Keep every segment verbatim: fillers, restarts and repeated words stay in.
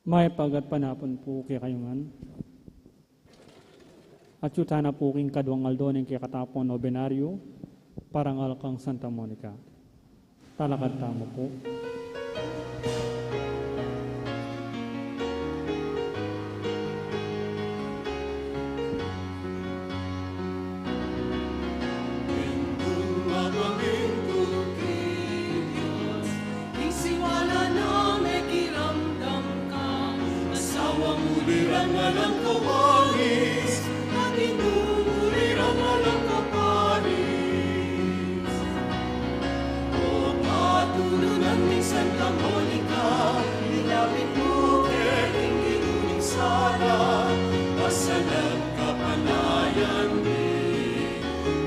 Mayap a gatpanapun pu kekayu ngan. Atyu tana pu king kaduang aldo ning kekatapung nobenaryu, parangal kang Santa Monica. Talakad tamu pu. Ing siwala na mekiramdam ka, asawa mu dirang alang kawalis, at inu mu dirang alang kaparis. O patulunan ning Santa Monica, ilapit mu ke ing Ginu ning sala, pasalan kapanayan mi.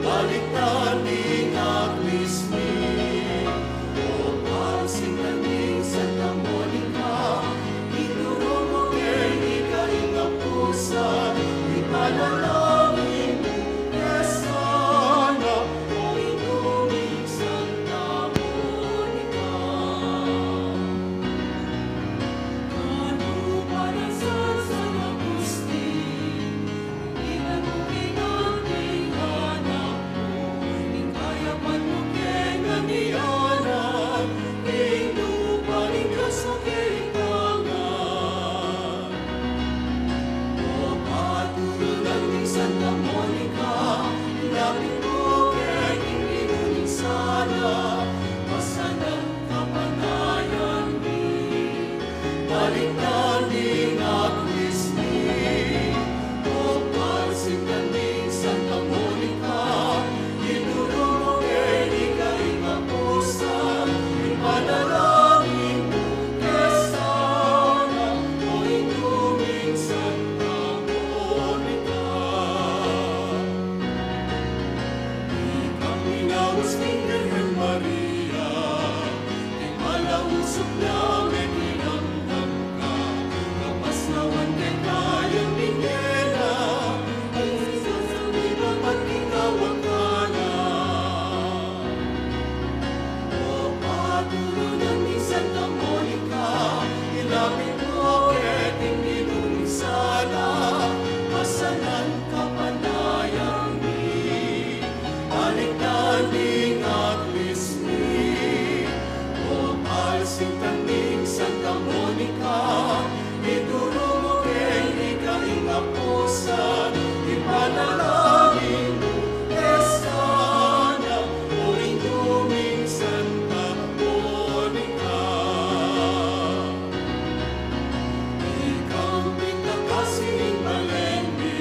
Balikdan ding aklis mi. O pagsintan ning Santa Monica, ituru mu keni ika ing apusan, ipanalangin mu ke sana, o Indu ming Santa Monica. Kanu para San Agustin, Balikdan ding aklis mi, o pagsintan ning Santa Monica, ituru mu keni ika ing apusan, ipanalangin mu ke sana, o Indu ming Santa Monica. Ikang minawas ning Birhen Maria, ing malausuk na mekiramdam ka, kapasnawan keka yang bingge na, ing sasamipan at king awa ka na. O patulunan ning Santa Monica, ilapit mu ke king Ginu ning sala, pasalan kapanayan mi. Balikdan ding aklis mi, o pagsintan ning Santa Monica, ituru mu keni ika ing apusan, ipanalangin mu ke sana, o Indu ming Santa Monica. Ikang pitakasi ning balen mi,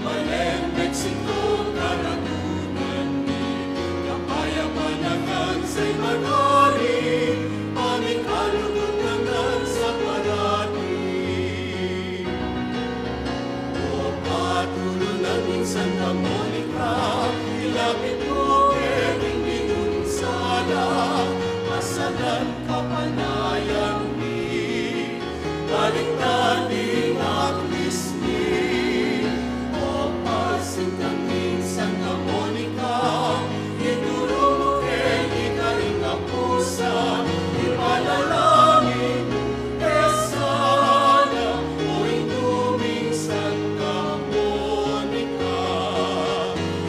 balen Mexico, karagunan mi, kapayapan akan sa ing magari, pamikalugud na ngan sa parati. O patulunan ning Santa Monica, ilapit mu keni ing Ginu ning sala, pasalan kapanayan mi. Balikdan ding aklis mi, o pagsintan ning Santa Monica, ituru mu keni ika ing apusan, ipanalangin mu ke sana, o Indu ming Santa Monica.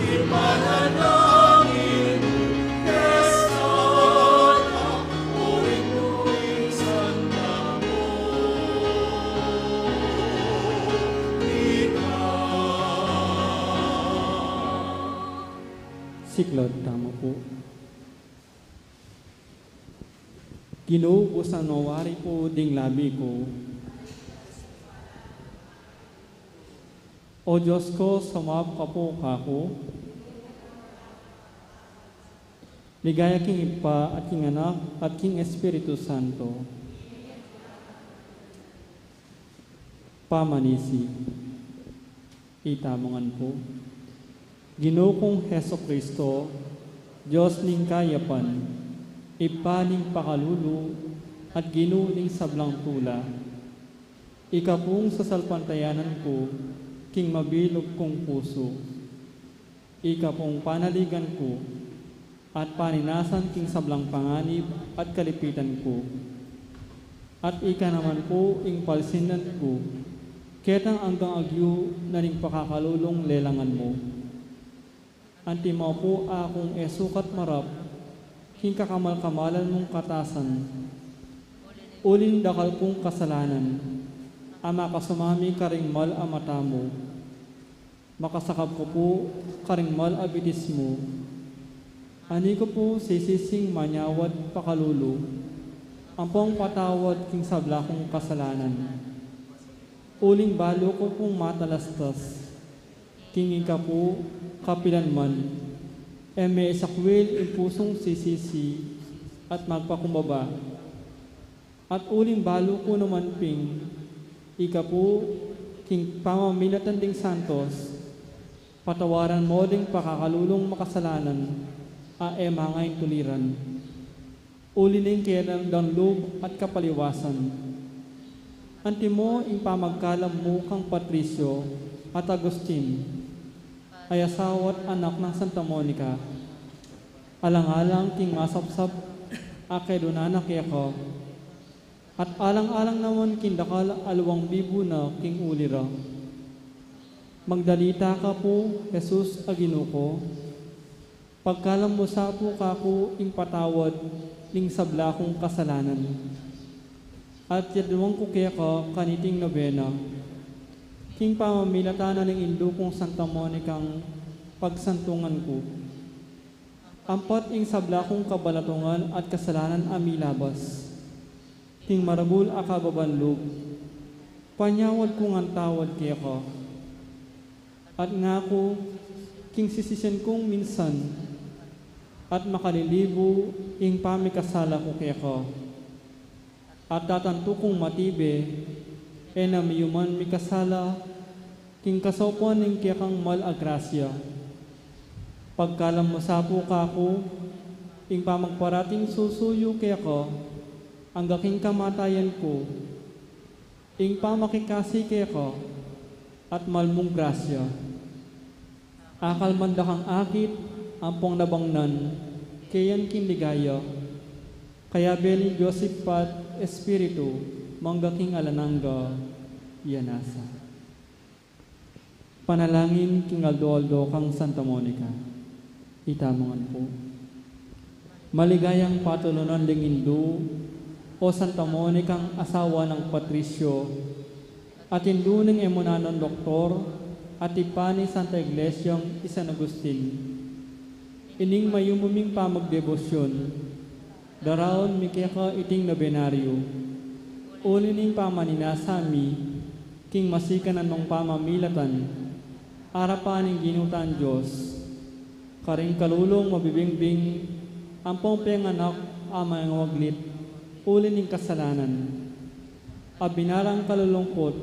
Ipanalangin mu ke sana, o Indu ming Santa Monica. Siklaud tamu pu. Ginu, busan mo wari pu ding labi ku. O Dios ku, sumaup ka pu kaku. Ligaya king Ibpa, at king Anak, at king Espiritu Santo. Pamanisi. Itamu ngan pu. Ginu kung Jesucristo, Dios ning kayapan, Ibpa ning pakalulu, at Ginu ning sablang tula. Ika pung sasalpantayanan ku king mabilug kung pusu. Ika pung panaligan ku at paninasan king sablang panganib at kalipitan ku. At ika naman pu ing palsindan ku, ketang anggang agyu na ning pakakalulung lelangan mu. Antimo pu, aku e sukat marap king kakamal-kamalan mung katasan, uli ning dakal kung kasalanan a makasumami karing mal a mata mu. Makasakap ku pu karing mal a bitis mu. Ani ku pu sisising manyawad pakalulu ampong patawad king sabla kung kasalanan? Uling balu ku pung matalastas, king ika pu, kapilan man, e meisakwil ing pusung sisisi at magpakumbaba. At uling balu ku naman pin, ika pu, king pamamilatan ding santos, patawaran mo ding pakakalulung makasalanan a e mangaintuliran. Uli ning kekang danlub at kapaliwasan. Antimo ing pamagkalam mu kang Patricio at Agustin, a asawa at anak nang Santa Monica, alang-alang king masapsap a kedunan na keka, at alang-alang naman king dakal a luwang bibu na king uli ra. Magdalita ka pu, Jesus a Ginu ku, pagkalam mu sa pu kaku ing patawad ning sabla kung kasalanan. At yaduan ku keka kaniting nobena, king pamamilatan na ning indu kung Santa Monica ing pagsantungan ku. Ampat ing sabla kung kabalatungan at kasalanan a milabas king maragul a kababan lub, panyawad ku ngan tawad keka. At ngaku, king sisisian kung minsan at makalilibu ing pamikasala ku keka. At datantu kung matibe, e na miyuman mikasala king kasaupan ning kekang mal a grasya. Pagkalam mu sa pu kaku ing pamagparating susuyu keka angga king kamatayan ku, ing pamakikasi keka at mal mung grasya. Akalman da kang akit ampong nabangnan keyan king ligaya, kayabe ning Dios Ibpa at Espiritu, mangga king alang angga. Iya nasa. Panalangin king aldo-aldo kang Santa Monica. Itamu ngan pu. Maligayang patulunan ding indu, o Santa Monica, asawa nang Patricio, at indu ning emunan a doktor, at ibpa ning Santa Iglesiang i San Agustin. Ining mayumu ming pamagdebosyun, daraun mi keka iting nobenaryu, uli ning pamaninasa mi king masikanan mung pamamilatan, arapan ning Ginu tang Dios, karing kalulung mabibingbing ampong penganak a mangaglit uli ning kasalanan, a binalang kalulungkut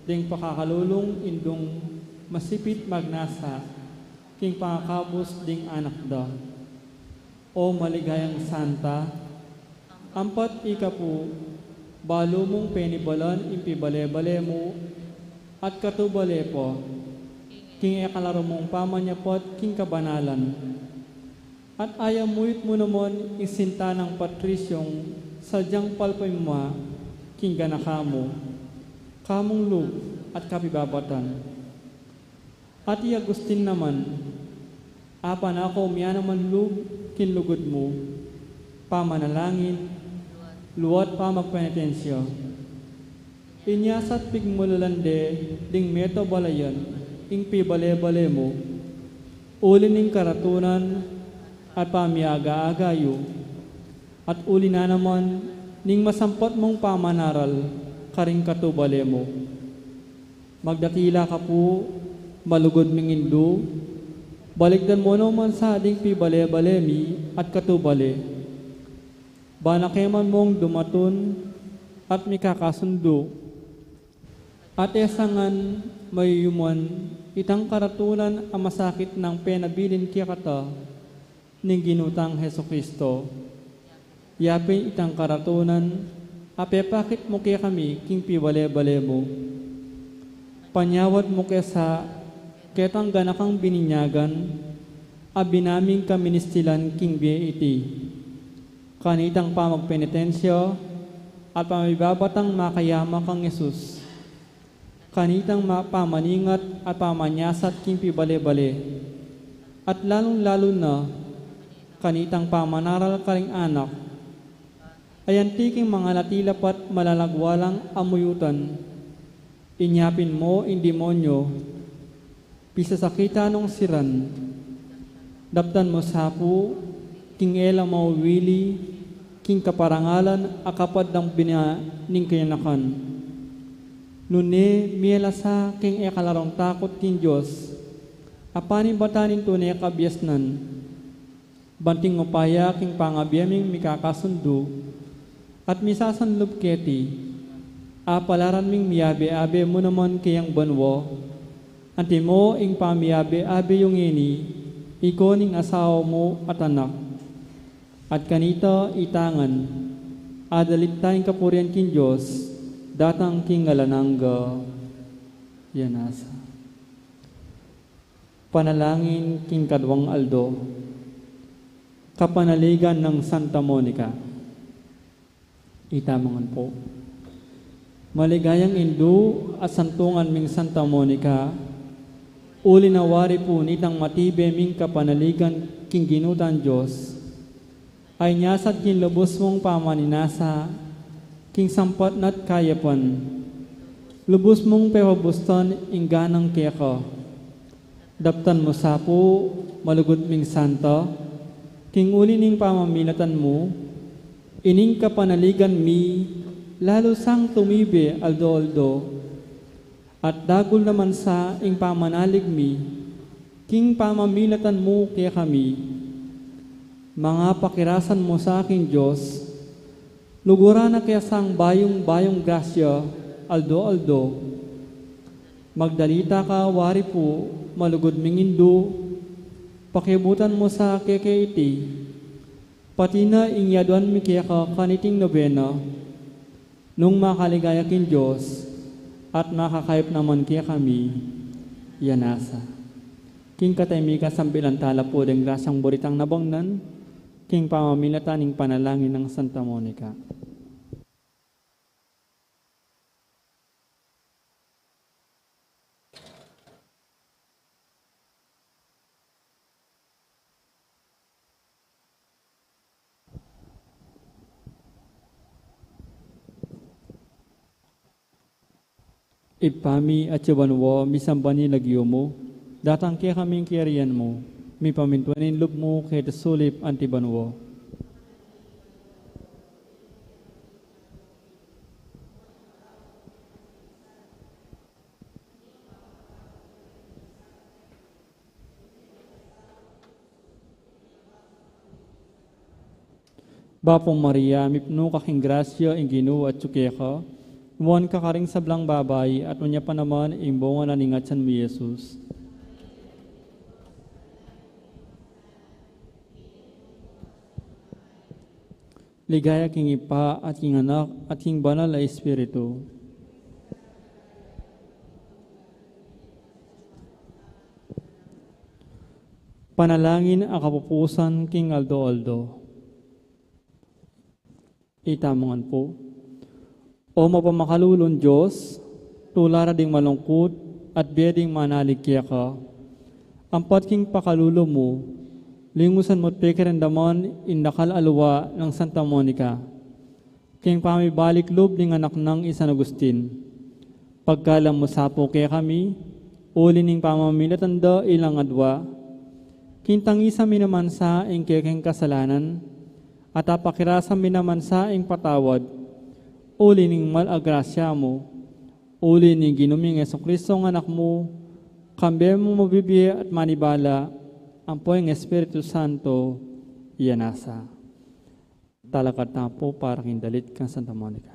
ding pakakalulung indung masipit magnasa king pangakabus ding anak da. O maligayang santa, ampat ika pu, balu mung penibalan ing pibale-bale mu at katubale pa king e kalaru mung pamanyapat king kabanalan. At ayamuyut mu naman ing sinta nang Patriciong sadyang palpamima king ganaka mu, kamung lub at kapibabatan. At i Agustin naman, apanako mia naman lub king lugud mu, pamanalangin, luat pamagpenitensya. Inya sa at pigmulalan de ding meto balayan ing pibale-bale mu, uli ning karatunan at pamiaga-aga yu, at uli na naman ning masampat mung pamanaral karing katubale mu. Magdakila ka pu, malugud ming indu, balikdan mu no man sa ding pibale-bale mi at katubale. Bana ke man mung dumatun at mikakasundu, at e sa ngan mayuyuman itang karatunan a masakit nang penabilin kekata ning Ginu tang Jesucristo. Ya pin itang karatunan a pepakit mu kekami king pibale-bale mu. Panyawad mu ke sa ketang ganakang bininyagan a binaming kaministilan king bie iti. Kanitang pamagpenitensya, at pamibabatang makayama kang Jesus, kanitang ma-, pamaningat at pamanyasat king pibale-bale, at lalung-lalu na kanitang pamanaral karing anak, ay anti king mangalati la pat malalagwa lang amuyutan, inya pin mo ing demonyo, pisasakitan nong siran, daptan mo sa pu, king e la mawili, king kaparangalan a kapad nang bina ning kayanakan. Nune, mie la sa king e kalarong takut king Dios, a panibatan ning tune kabiasnan, banting upaya king pangabie ming mikakasundu, at misasanlub keti, apalaran ming miyabe-abe mu naman keyang banua, antimo ing pamiyabe-abe yu ngeni, ika ning asawa mu at anak. At kanita ita ngan, adalit da ing kapurian king Dios, datang king alang angga. Yan asa. Panalangin king kaduang aldo. Kapanaligan nang Santa Monica. Itamu ngan pu. Maligayang indu a santungan ming Santa Monica, uli na wari pu nitang matibe ming kapanaligan king Ginu tang Dios, ay nyasat king lubus mung pamaninasa king sampat na't kayapan. Lubus mung pepabustan ing ganang keka. Daptan mu sa pu, malugud ming santa, king uli ning pamamilatan mu, ining kapanaligan mi lalu sang tumibe aldo-aldo. At dagul naman sa ing pamanalig mi king pamamilatan mu kekami. Mangapakirasan mu sa king Dios, luguran na ke sang bayung-bayung grasya aldo-aldo. Magdalita ka wari pu, malugud ming indu, pakibutan mu sa keke iti, pati na ing yaduan mi keka kaniting nobena. Nung makaligaya king Dios, at makakayap naman kekami, yan asa. King katahimikan sambilan tala pu deng grasyang buritang nabangnan, king pamamilatan ning panalangin nang Santa Monica. Ibpa mi, atsu ka banua, misamban ya ing lagyu mu, datang kekami ing kayarian mu, mipamintuan ing lub mu keti sulip anti banua. Bapu Maria, mipnu ka king grasya, ing Ginu atyu keka, nuan ka karing sablang babai, at nuan ya pa naman ing bunga na ning atyan mu, i Jesus. Ligaya king Ibpa, at king Anak, at king Banal a Espiritu. Panalangin a kapupusan king aldo-aldo. Itamu ngan pu. O mapamakalulung Dios, tula ra ding malungkut at bie ding manalig keka. Ampat king pakalulu mu, lingusan mu't pikiramdaman ing dakal a lua nang Santa Monica king pamibalik lub ning anak nang i San Agustin. Pagkalam mu sa pu kekami, uli ning pamamilatan da ilang adua, king tangisan mi naman sa ing kekeng kasalanan, at apakirasan mi naman sa ing patawad, uli ning mal a grasya mu, uli ning Ginu ming Jesucristo a Anak mu, kambe mung mabibie at manibala, ampo ing Espiritu Santo, iya nasa. Talakad tamu pu para king dalit kang Santa Monica.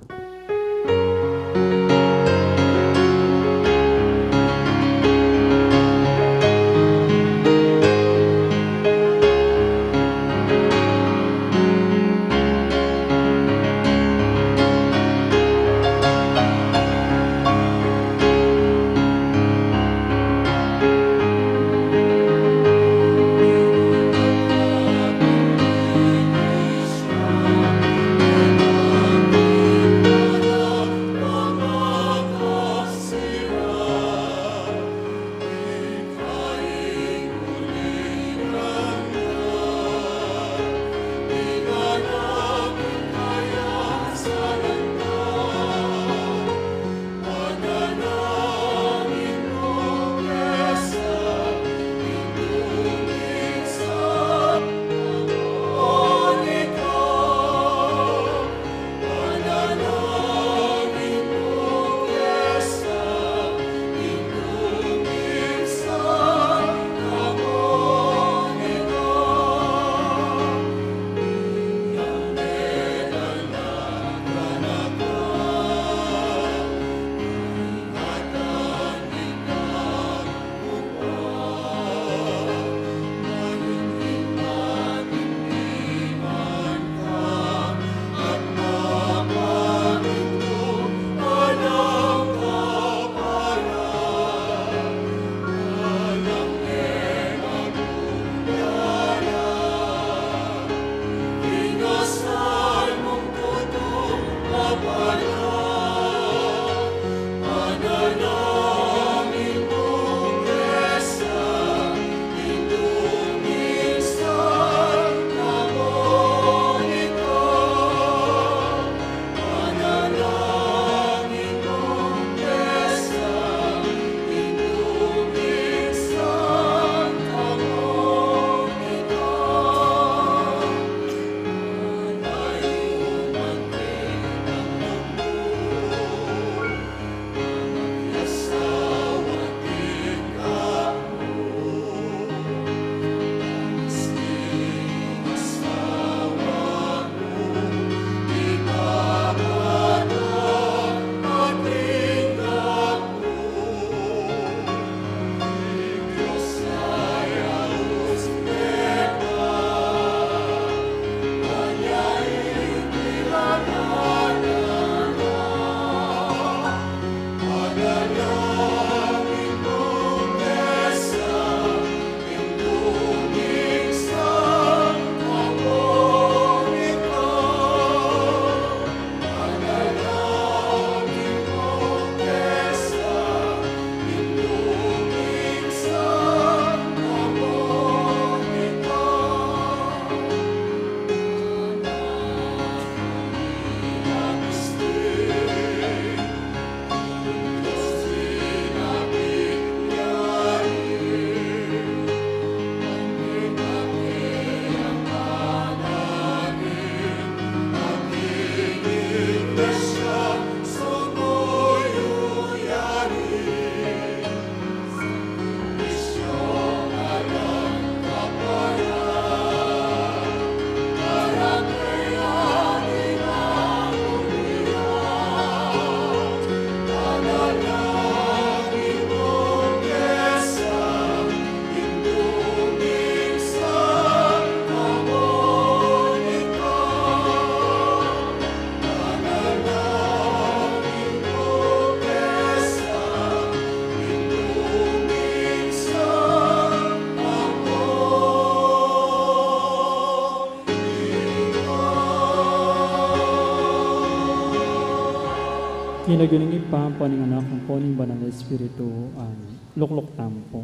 King lagyu ning Ibpa, ampo ning Anak, ampo ning Banal a Espiritu. Amen. Lukluk tamu pu.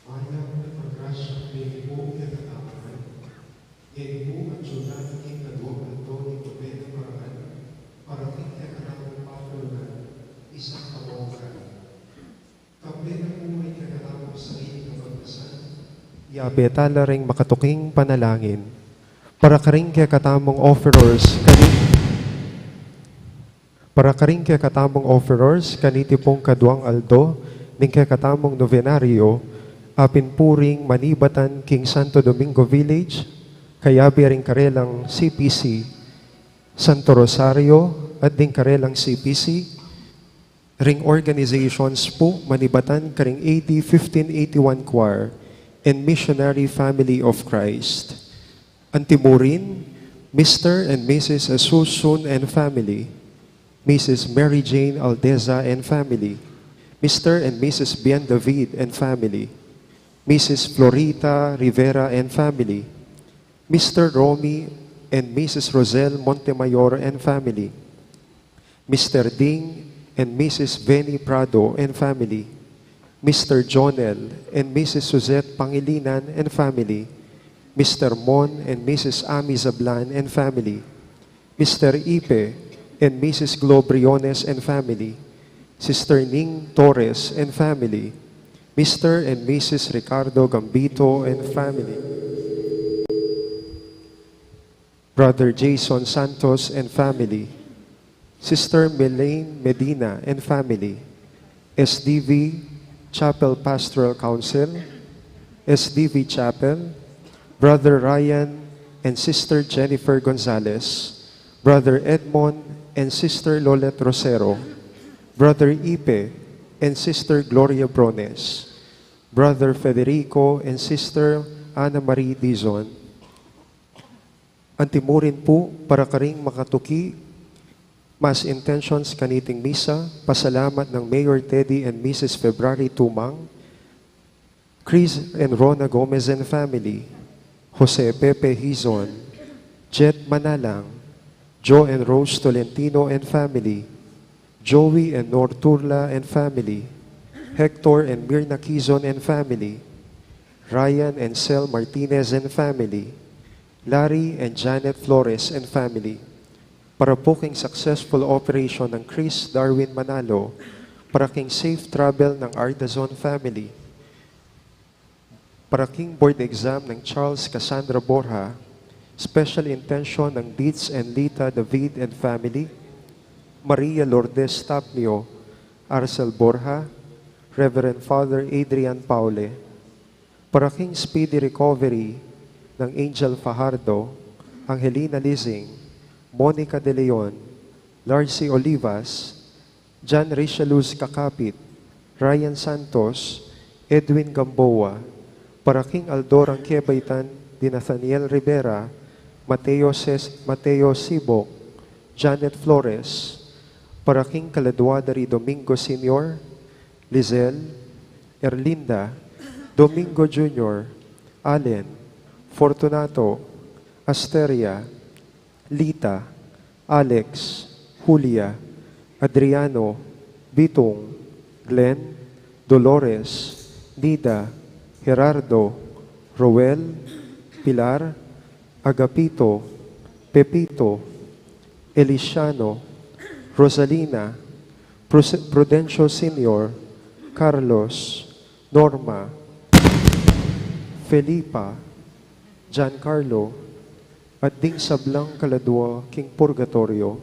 Mayap a grasya ning Ginu kekatamu ngan, ngeni pu at sula na king kaduang aldo ning Novena Parangal, para king kekatamung patulunan, isang kabawakan. Kaplena pu ring kekatamung sarili kabagtasan, yabe tala ring makatuking panalangin. Para karing kekatamung offerers, kani Para karing kekatamung offerers, kaniti pung kaduang aldo ning kekatamung novenario, apin pu ring manibatan king Santo Domingo Village, kayabe ring karelang C P C Santo Rosario at ding karelang C P C, ring organizations pu manibatan karing A D fifteen eighty-one Choir and Missionary Family of Christ. Antimurin, Mister and Missus Asusun and family, Missus Mary Jane Aldeza and family, Mister and Missus Bien David and family, Missus Florita Rivera and family, Mister Romy and Missus Rosel Montemayor and family, Mister Ding and Missus Benny Prado and family, Mister Jonel and Missus Suzette Pangilinan and family, Mister Mon and Missus Ami Zablan and family, Mister Ipe and Missus Glo Briones and family, Sister Ning Torres and family, Mister and Missus Ricardo Gambito and family, Brother Jason Santos and family, Sister Melaine Medina and family, S D V Chapel Pastoral Council, S D V Chapel, Brother Ryan and Sister Jennifer Gonzalez, Brother Edmond and Sister Lolet Rosero, Brother Ipe and Sister Gloria Brones, Brother Federico and Sister Ana Marie Dizon. Antimurin pu para karing makatuki mass intentions kaniting misa, pasalamat nang Mayor Teddy and Missus February Tumang, Chris and Rona Gomez and family, Jose Pepe Hizon, Jet Manalang, Joe and Rose Tolentino and family, Joey and Nor Turla and family, Hector and Mirna Kizon and family, Ryan and Sel Martinez and family, Larry and Janet Flores and family. Para pu king successful operation nang Chris Darwin Manalo, para king safe travel nang Ardazon family, para king board exam nang Charles Cassandra Borja, special intention nang Deeds and Lita David and family, Maria Lourdes Tapnio, Arcel Borja, Reverend Father Adrian Paule. Para king speedy recovery nang Angel Fajardo, Angelina Lizing, Monica De Leon, Larcy Olivas, John Richeluz Kakapit, Ryan Santos, Edwin Gamboa, para king aldo rang kebaitan di Nathaniel Rivera, Mateo Ses-, Mateo Sibok, Janet Flores, para king kaladua da ri Domingo Senior, Lizelle, Erlinda, Domingo Junior, Allen, Fortunato, Asteria, Lita, Alex, Julia, Adriano, Bitung, Glenn, Dolores, Nida, Gerardo, Roel, Pilar, Agapito, Pepito, Elisiano, Rosalina, Prus-, Prudencio Senior, Carlos, Norma, Felipa, Giancarlo, at ding sablang kaladua king purgatorio.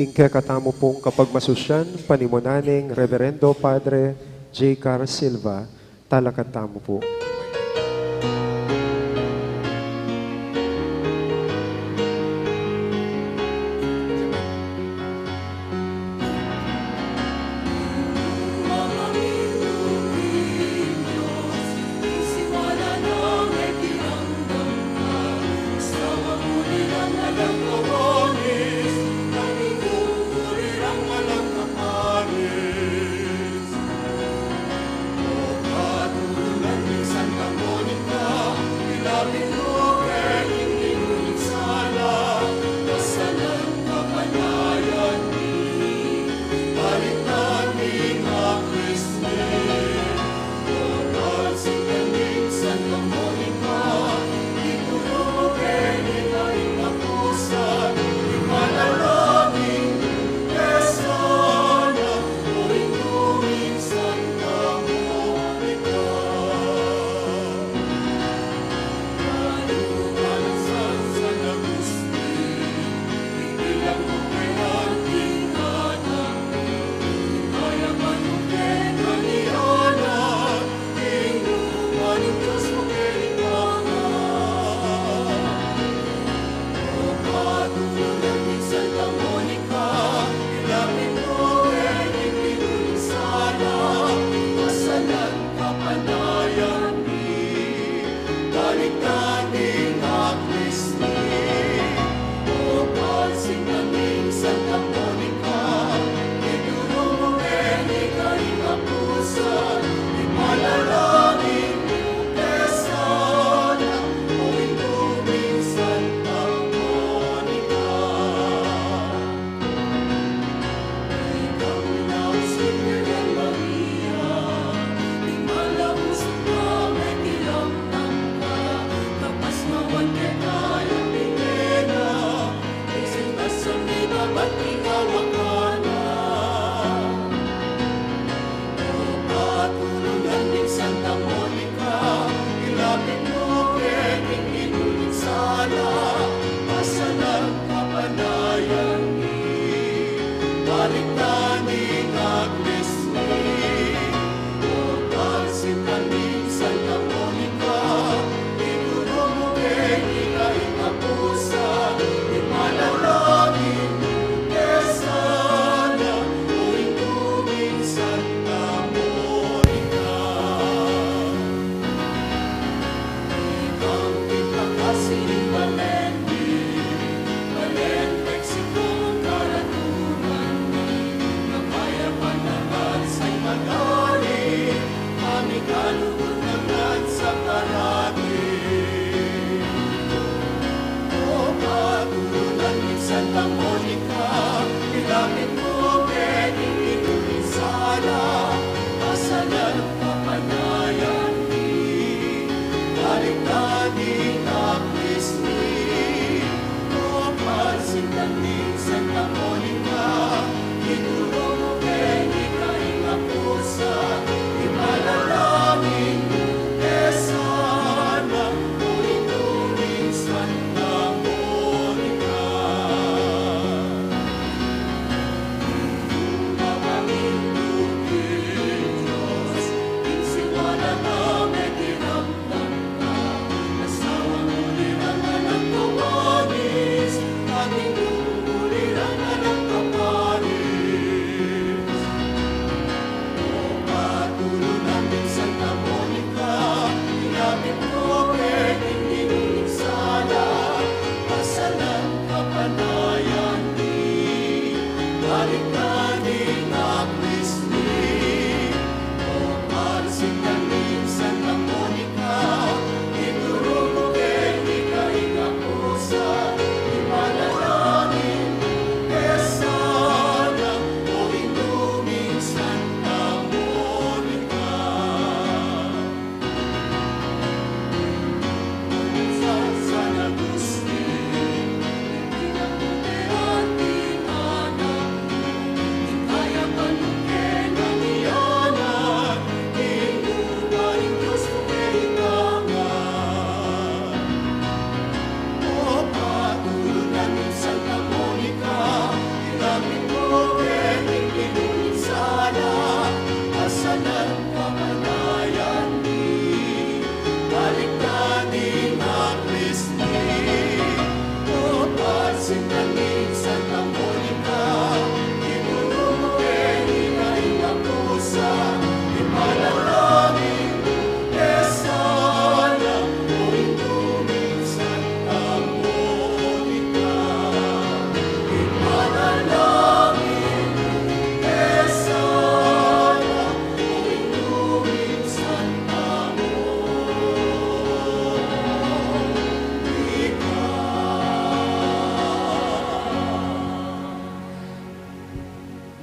Ing kekatamu pung kapagmasusyan, panimunan ning Reverendo Padre J. Car Silva, talakad tamu pu.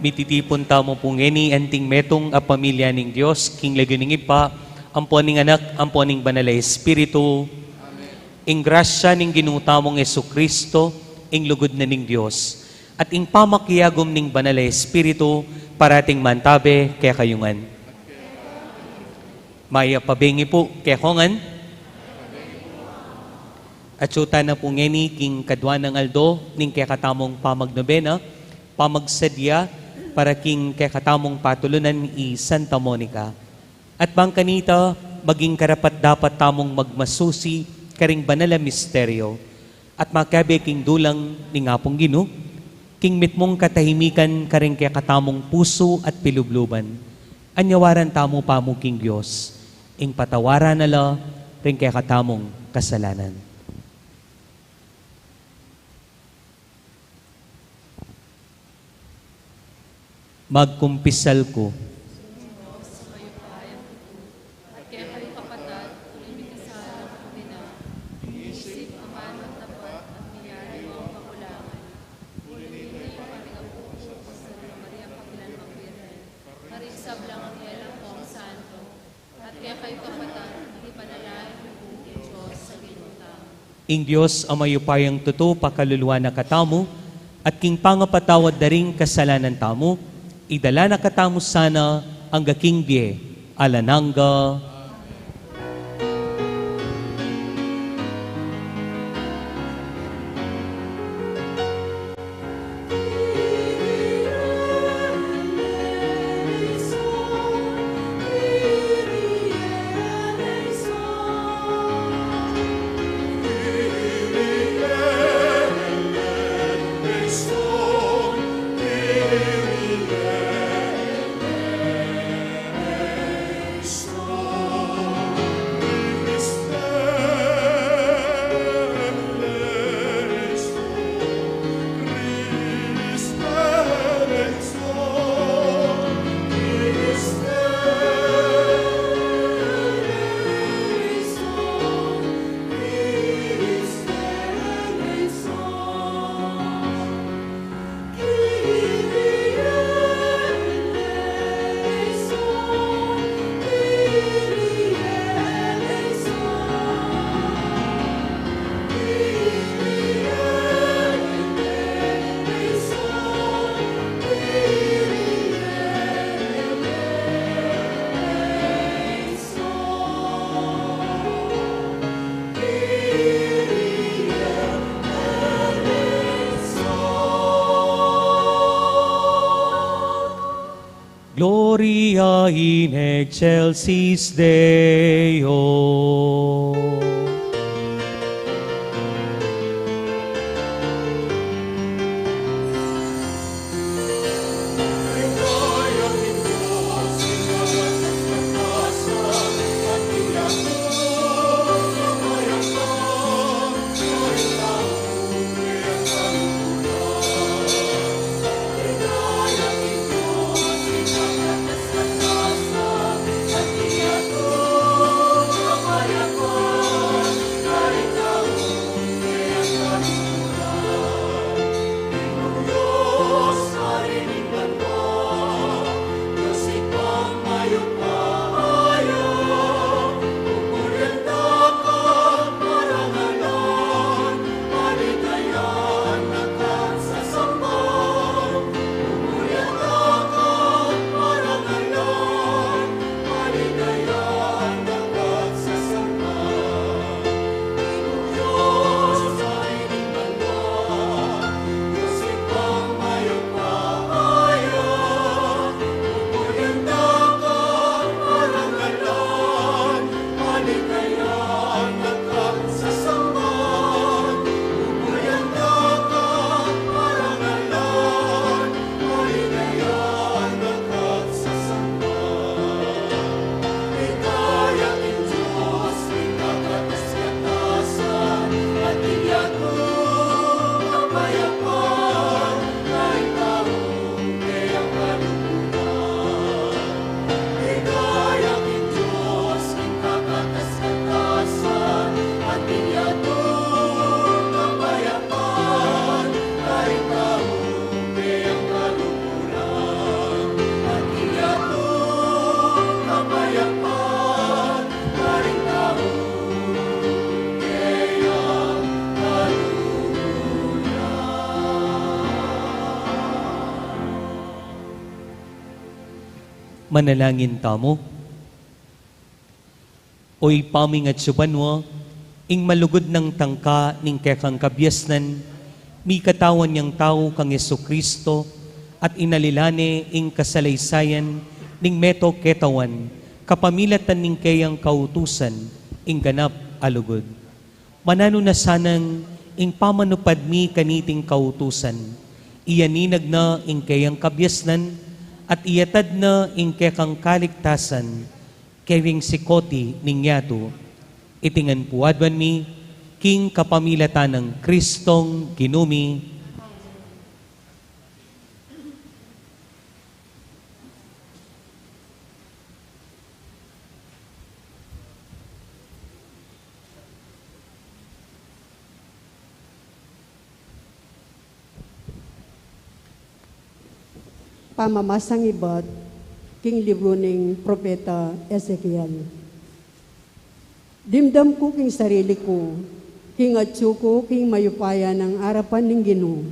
Mititipun tamu pu ngeni anting metung a pamilya ning Dios, king lagyu ning Ibpa, ampo ning Anak, ampo ning Banal a Espiritu. Ing grasya ning Ginu tamung Jesucristo, ing lugud na ning Dios, at ing pamakiagum ning Banal a Espiritu, parating mantabe kekayu ngan. Mayap a bengi pu kekongan. Atsu tana pu ngeni king kadua nang aldo ning kekatamung pamagnobena, pamagsadya para king kekatamung patulunan i Santa Monica. At bang kanita, maging karapat-dapat tamung magmasusi karing banal a misteryo, at makabe king dulang ning Apung Ginu, king mitmung katahimikan karing kekatamung pusu at pilubluban. Anyawaran tamu pamu king Dios, ing patawaran na la ring kekatamung kasalanan. Magkumpisal ku. At kekayu kapatad, uling mikasala ku king isip, amanu, at dapat, at miyari kung kakulangan. Uling iti, parigapu ku king Santa Maria, kapilan mang Birhen, karing sablang anghel ampong santo, at kekayu kapatad, ipanalangin yu king Dios a Ginu tamu. Ing Dios a mayupayang tutu pakaluluan na katamu, at king pangapatawad da ring kasalanan tamu, idala na katamu sana angga king bie alang angga. Gloria in excelsis Deo. Manalangin tamu. O Ibpa ming atsu banua, ing malugud nang tangka ning kekang kabiasnan, mikatawan yang tau kang Jesucristo, at inalila ne ing kasalaysayan ning meto ketawan, kapamilatan ning keyang kautusan, ing ganap a lugud. Mananu na sanang ing pamanupad mi kaniting kautusan, iyaninag na ing keyang kabiasnan, at iyatad na ing kekang kaligtasan, kering sikoti ning yatu. Iti ngan pu aduan mi, king kapamilatan nang Kristong Ginu mi. Pamamasang ibat king libru ning propeta Ezekiel. Dimdam ku king sarili ku, king atsu ku king mayupaya nang arapan ning Ginu,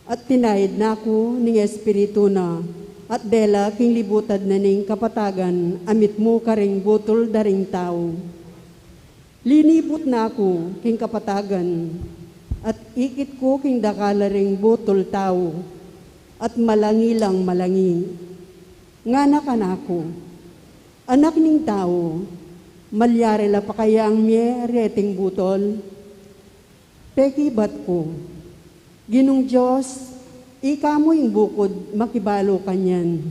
at tinaid na ku ning Espiritu na, at dela king libutad na ning kapatagan a mitmu karing butul da ring tau. Linibut na ku king kapatagan, at ikit ku king dakal a ring butul tau, at malangi lang malangi. Ngana kanaku, Anak ning tau, malyari la pa kayang mie reting butul? Pekibat ku, Ginung Dios, ika mu ing bukud makibalu kanyan.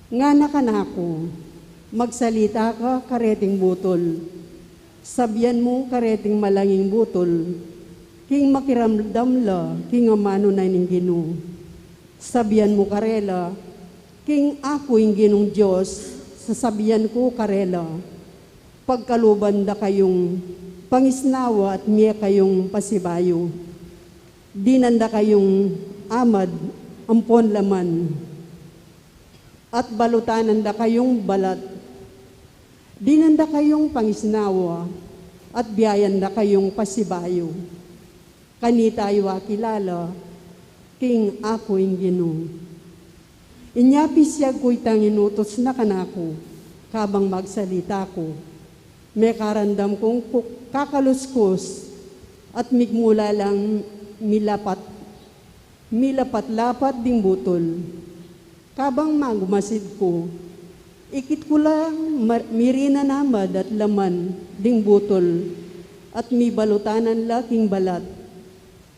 Ngana kanaku, Magsalita ka kareting butul. Sabian mu kareting malanging butul, king makiramdam la king amanu na ning Ginu. Sabian mu karela, king aku ing Ginung Dios, sasabian ku karela, pagkaluban da kayung pangisnawa at mie kayung pasibayu. Dinan da kayung amad ampon laman, at balutanan da kayung balat. Dinan da kayung pangisnawa, at biayan da kayung pasibayu. Kanita yu akilala king aku ing Ginu. Inya pisyag ku itang inutus na kanaku, kabang magsalita ku. Mekarandam kung ku-, kakaluskus, at migmula lang milapat, milapat-lapat ding butul. Kabang magumasid ku, ikit ku lang mar-, mirinan amad at laman ding butul, at mibalutanan la king balat,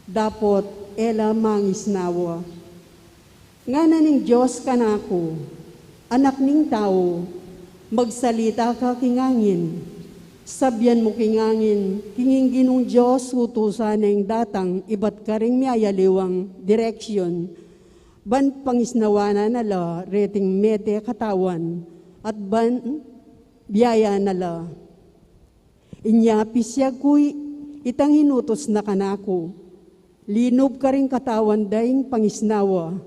dapot e la mangisnawa. Ngana ning Dios kanaku, Anak ning tau, magsalita ka king angin. Sabian mu king angin, king ing Ginung Dios utusan neng datang ibat karing miyayaliwang direksyon, ban pangisnawanan na la reting mete katawan, at ban biayan na la. Inya pisyag ku i-, itang inutus na kanaku, linub karing katawan da ing pangisnawa,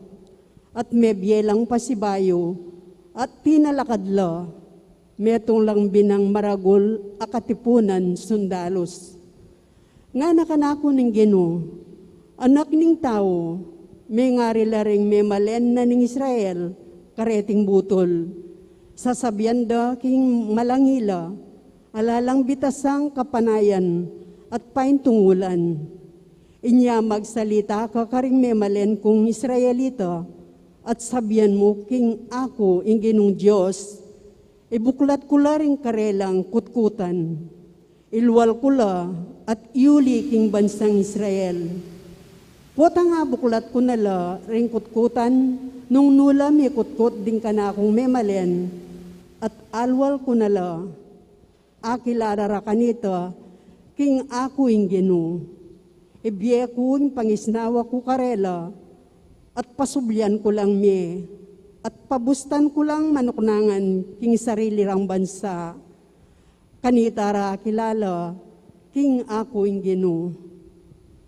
at mebie lang pasibayu, at tinalakad la, metung lang binang maragul a katipunan sundalus. Ngana kanaku ning Ginu, Anak ning tau, mengari la ring memalen na ning Israel kareting butul. Sasabian da king malangi la, ala lang bitasang kapanayan at paintungulan. Inya magsalita ka karing memalen kung Israelita, at sabian mu king aku ing Ginung Dios, ibuklat ku la ring karelang kutkutan. Ilwal ku la at iuli king bansang Israel. Potang abuklat ku na la ring kutkutan, nung nu la mikutkut ding kanakung memalen, at alwal ku na la, akilala ra kanita, king aku ing Ginu. Ibie ku ing pangisnawa ku karela, at pasublian ku lang mie, at pabustan ku lang manuknangan king sarili rang bansa. Kanita ra akilala king aku ing Ginu.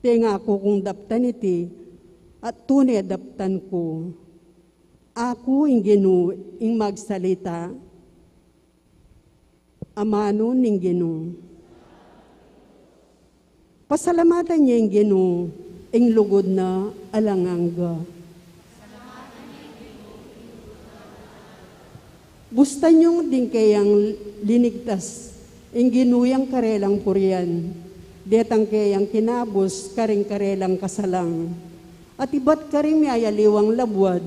Pengaku kung daptan iti, at tune daptan ku. Aku ing Ginu ing magsalita. Amanu ning Ginu. Pasalamatan ye ing Ginu ing lugud na alang angga. Bustan yung ding keyang linigtas, ing Ginu yang karelang purian, detang keyang kinabus karing karelang kasalang. At ibat karing miyayaliwang labuad,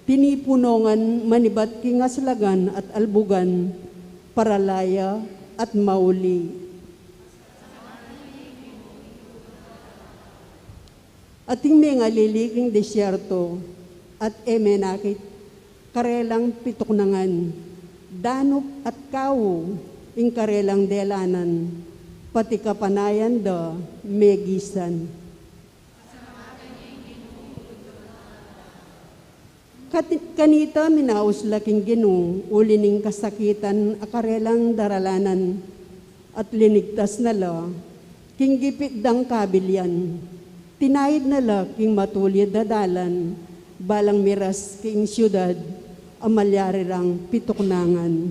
tinipun no ngan manibat king aslagan at albugan, para laya at mauli. At ing mengalili king desierto, at e menakit karelang pituknangan, danup at kau ing karelang delanan, pati kapanayan da megisan. Kat-, kanita minaus la king Ginu, uli ning kasakitan a karelang daralanan, at linigtas na la king gipit dang kabilian. Tinaid na la king matulid a dalan, balang miras king siudad a malyari rang pituknangan.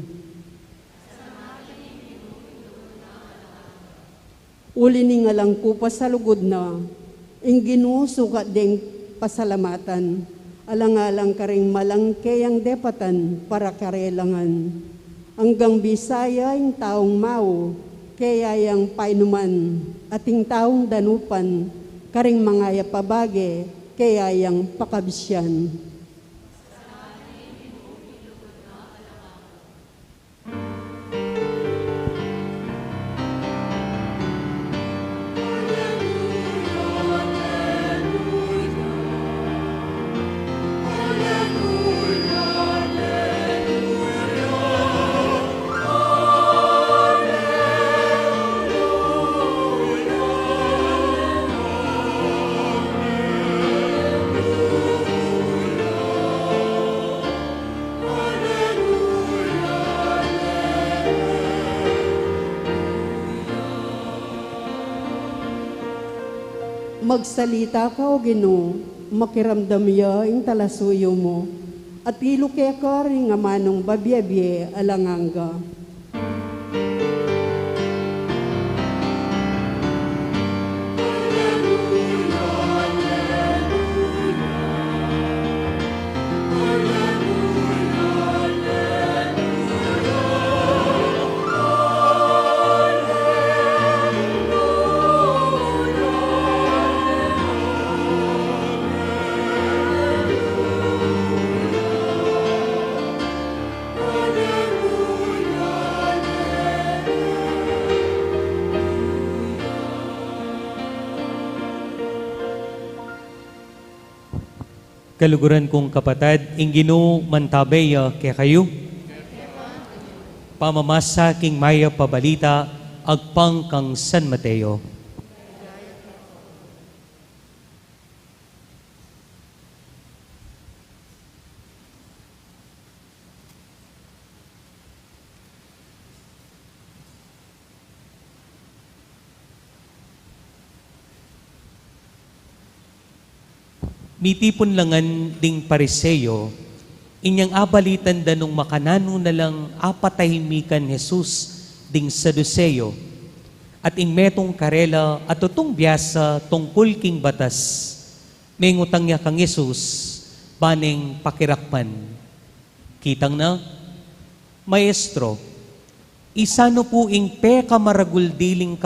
Uli ning alang kupas a lugud na, ing Ginu sukat deng pasalamatan, alang-alang karing malang keyang depatan para karelang ngan. Anggang bisaya ing taung mau, keya yang painuman, at ing taung danupan, karing mangayap a bage, keya yang pakabisian. Magsalita ka, O Ginu, makiramdam ya ing talasuyu mu, at iluke ka ring amanung babie-bie alang angga. Kaluguran kung kapatad, ing Ginu mantabe ya kekayu. Pamamasa king Mayap a Balita agpang kang San Mateo. Mitipun la ngan ding Pariseo, inyang abalitan da nung makananu na lang apatahimikan Jesus ding Saduseo, at ing metung karela a tutung biasa tungkul king batas. Mengutang ya kang Jesus, ba neng pakirakman. Kitang na, Maestro, isanu pu ing pekamaragul diling